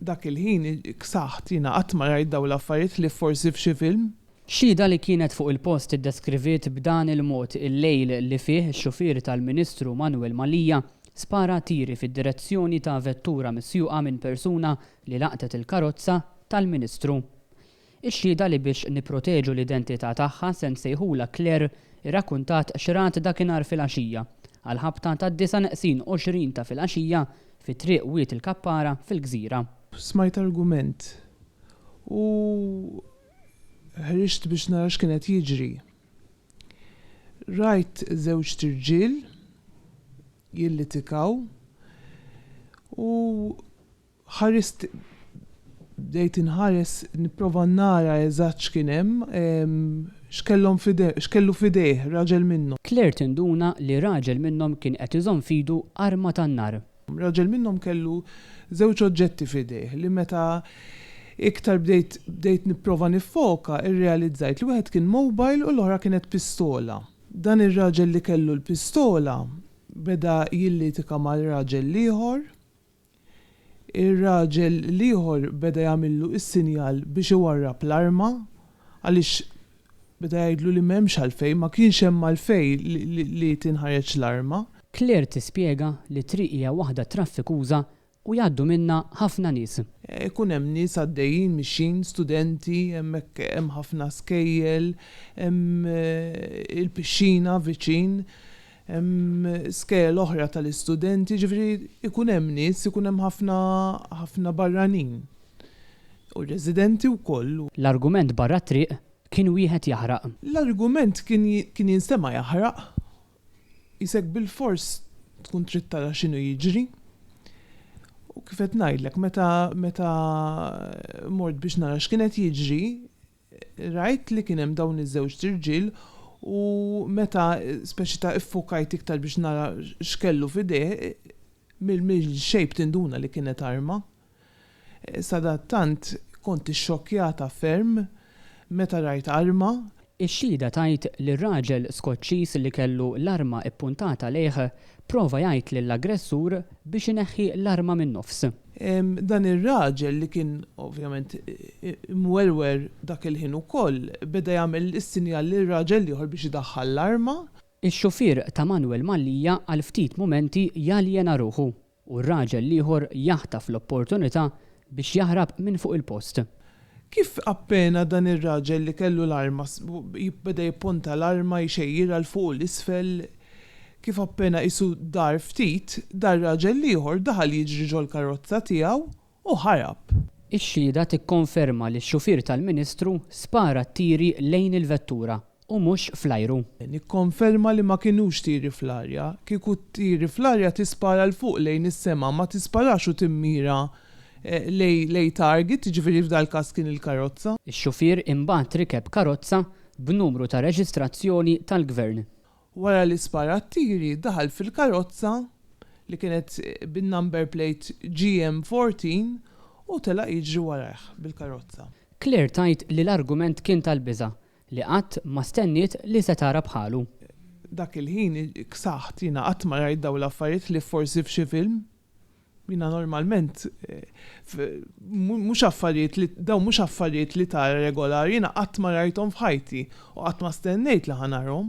Dak il-ħin ksaħt, jiena qatt ma rajt dawn l-affarijiet ħlief forsi f'xi film. Xhieda li kienet fuq il-post iddeskriviet b'dan il-mod il-lejl li fih ix-xufier tal-Ministru Manuel Mallia spara tiri fid-direzzjoni ta' vettura misjuqa minn persuna li laqtet il-karozza tal-Ministru. Ix-xhieda li biex nipproteġu l-identità tagħha se nsejħulha Claire irrakkuntat x'rat dakinhar filgħaxija, għall-ħabta tad-disgħa neqsin 20 ta' filgħaxija fi Triq Wied il-Kappara fil-Gżira. Smajt argument u ħriġt biex nara x'kien qed jiġri. Rajt żewġt irġiel jillitikaw u Ħarist, bdejt inħares nipprova nara eżatt x'kien hemm, x'kellhom f'idejh, x'kellu f'idejh raġel minnhom. Claire tinduna li raġel minnhom kien qed iżomm f'idu arma tan-nar. Raġel minnhom kellu żewġ oġġetti f'idejh li meta iktar bdejt bdejt nipprova niffoka irrealizzajt li wieħed kien mobile u l-oħra kienet pistola. Dan ir-raġel li kellu l-pistola beda jillitika mar-raġel l-ieħor. Ir-raġel l-ieħor beda jagħmillu s-sinjal biex iwarrab l-arma għaliex beda jgħidlu li m'hemmx għalfejn, ma kienx hemm għalfejn li tinħareġ l-arma. Claire tispjega li t-triq hija waħda traffikuża u jgħaddu minnha ħafna nies. Ikun hemm nies għaddejjin, mixjin, studenti, hemmhekk hemm ħafna skejjel, hemm il-pixxina viċin. Hemm skejjel oħra tal-istudenti, jiġifieri ikun hemm nies, ikun hemm ħafna ħafna barranin u residenti wkoll. L-argument barra t-triq kien wieħed jaħraq. L-argument kien kien jinstema' jaħraq. Qisek bilfors tkun trid tara x'inhu jiġri. U kif qed ngħidlek, meta meta mort biex nara x'kien qed jiġri, Rajt li kien hemm dawn iż-żewġt irġiel u meta speċi ta' iffukajt iktar biex nara x'kellu f'idejh, mill-shape tinduna li kienet arma. Sadattant kont ixxokkjata ferm meta rajt arma. Ix-xhieda tgħid li r-raġel Skoċċiż li kellu l-arma ppuntata lejh prova jgħid lill-aggressur biex ineħħi l-arma min-nofs. Dan ir-raġel li kien ovvjament imwerwer dak il-ħin ukoll beda jagħmel is-sinjal lir-raġel l-ieħor biex idaħħal l-arma. Ix-xufier ta' Manuel Mallia għal ftit mumenti jaljena ruħu u r-raġel l-ieħor jaħtaf l-opportunità biex jaħrab minn fuq il-post. Kif appena dan ir-raġel li kellu l-arma beda jipponta l-arma jxejjirha 'l fuq u 'l isfel, kif appena qisu dar ftit, dar-raġel l-ieħor daħal jiġri ġol-karozza tiegħu u ħarab. Ix-xhieda tikkonferma li x-xufier tal-Ministru spara t-tiri lejn il-vettura u mhux fl-ajru. Nikkonferma li ma kinux tiri fl-arja. Kieku tiri fl-arja tispara 'l fuq lejn is-sema, ma tisparax u timmira lejn target, jiġifieri f'dal-każ kien il-karozza. Ix-xufier imbagħad rikeb karozza b'numru ta' reġistrazzjoni tal-Gvern. Wara li spara t-tiri, daħal fil-karozza, li kienet bin-number plate GM14, u telaq jiġri warajh bil-karozza. Claire tgħid li l-argument kien tal-biża' li qatt ma stenniet li se tara bħalu. Dak il-ħin ksaħt, jiena qatt ma rajt dawn l-affarijiet ħlief forsi f'xi film. Jiena normalment mhux affarijiet li dawn mhux affarijiet li tara regolari, jiena qatt ma rajthom f'ħajti u qatt ma stennejt li ħa narhom.